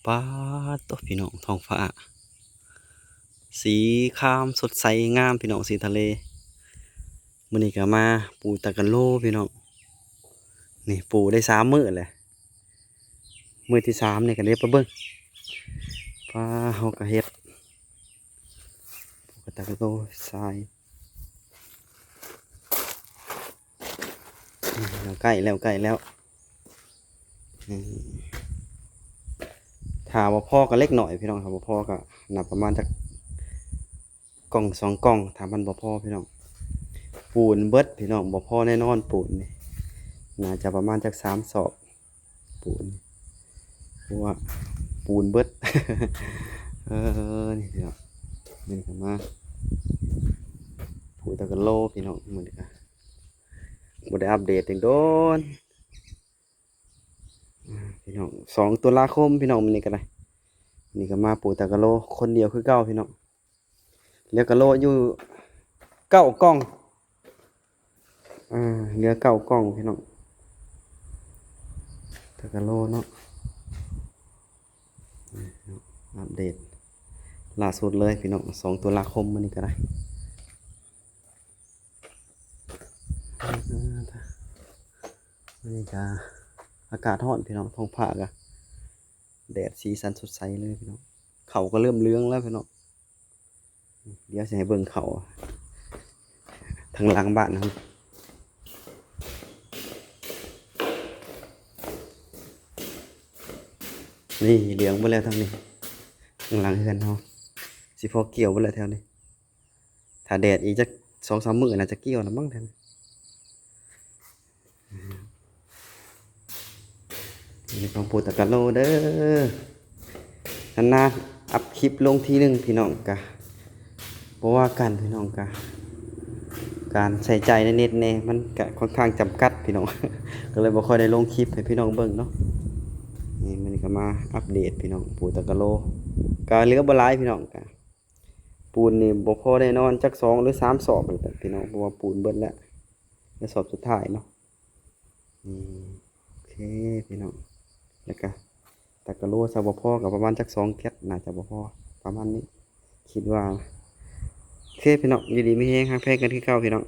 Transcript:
ປາດໂຕ ພີ່ນ້ອງ ທ້ອງຟ້າ ສີຄາມສົດໃສງາມ ພີ່ນ້ອງ ສີທະເລ. ມື້ນີ້ກໍມາປູຕາກະໂລ ພີ່ນ້ອງ. ນີ້ປູໄດ້ສາມມື້ແຫຼະ ມື້ທີສາມນີ້ກໍເດີໄປເບິ່ງ. ປ້າ ເຮົາກໍເຮັດປູຕາກະໂລຊາຍ. ນີ້ ໃກ້ແລ້ວ ໃກ້ແລ້ວ. ນີ້ ຖ້າບໍ່ພໍກໍເລັກໜ້ອຍ ພີ່ນ້ອງ. ຖ້າບໍ່ພໍກໍນັບປະມານຈັກກ່ອງສອງກ່ອງ ຖ້າມັນບໍ່ພໍ ພີ່ນ້ອງ. ປູນເບິດ ພີ່ນ້ອງ ບໍ່ພໍແນ່ນອນ ປູນນີ້ ໜ້າຈະປະມານຈັກສາມສອບ ປູນ ເພາະວ່າປູນເບິດ. ເອີ ນີ້ ພີ່ນ້ອງ ມື້ນີ້ກໍມາປູຕາກະໂລ ພີ່ນ້ອງ. ມື້ນີ້ກໍບໍ່ໄດ້ອັບເດດຫຍັງດົນ ອາ ພີ່ນ້ອງ. ສອງຕຸລາຄົມ ພີ່ນ້ອງ ມື້ນີ້ກໍໄດ້ ນີ້ກໍມາປູຕາກະໂລຄົນດຽວຄືເກົ່າ ພີ່ນ້ອງ. ເຫຼືອກະໂລຢູ່ເກົ້າກ່ອງ ອາ ເຫຼືອເກົ້າກ່ອງ ພີ່ນ້ອງ ຕາກະໂລເນາະ. ອັບເດດລ່າສຸດເລີຍ ພີ່ນ້ອງ ສອງຕຸລາຄົມ ມື້ນີ້ກໍໄດ້. ມື້ນີ້ກໍອາກາດຮ້ອນ ພີ່ນ້ອງ ທ້ອງຟ້າກໍແດດສີສັນສົດໃສເລີຍ ພີ່ນ້ອງ. ເຂົ້າກໍເລີ່ມເຫຼືອງແລ້ວ ພີ່ນ້ອງ. ດຽວຊິໃຫ້ເບິ່ງເຂົ້າທາງຫຼັງບ້ານເຮົາ. ນີ້ເຫຼືອງເບິດແລ້ວທາງນີ້ ທາງຫຼັງເຮືອນເຮົາ ຊິພໍກ່ຽວເບິດແລ້ວແຖວນີ້. ຖ້າແດດອີກຈັກສອງສາມມື້ໜ້າຈະກ່ຽວແລ້ວມັ້ງແຖວນີ້. ນີ້ຂອງປູຕາກະໂລເດີ. ນານໆອັບຄລິບລົງທີໜຶ່ງ ພີ່ນ້ອງ ກະບໍ່ວ່າກັນ ພີ່ນ້ອງ. ກະການໃຊ້ຈ່າຍໃນເນັດແດ່ ມັນກະຄ່ອນຂ້າງຈຳກັດ ພີ່ນ້ອງ ກໍເລີຍບໍ່ຄ່ອຍໄດ້ລົງຄລິບໃຫ້ພີ່ນ້ອງເບິ່ງເນາະ. ນີ້ ມື້ນີ້ກໍມາອັບເດດ ພີ່ນ້ອງ ປູຕາກະໂລ ກະເຫຼືອບໍ່ຫຼາຍ ພີ່ນ້ອງ. ກະປູນນີ້ບໍ່ພໍແນ່ນອນ ຈັກສອງຫຼືສາມສອບນີ້ແຫຼະ ພີ່ນ້ອງ ເພາະວ່າປູນເບິດແລ້ວ ແລະ ສອບສຸດທ້າຍເນາະ. ນີ້ ໂອເຄ ພີ່ນ້ອງ ແລ້ວກະຕາກະໂລຊະບໍ່ພໍ ກໍປະມານຈັກສອງແກັດ ໜ້າຈະບໍ່ພໍ ປະມານນີ້ ຄິດວ່າ. ໂອເຄ ພີ່ນ້ອງ ຢູ່ດີມີແຮງ ຮັກແພງກັນຄືເກົ່າ ພີ່ນ້ອງ.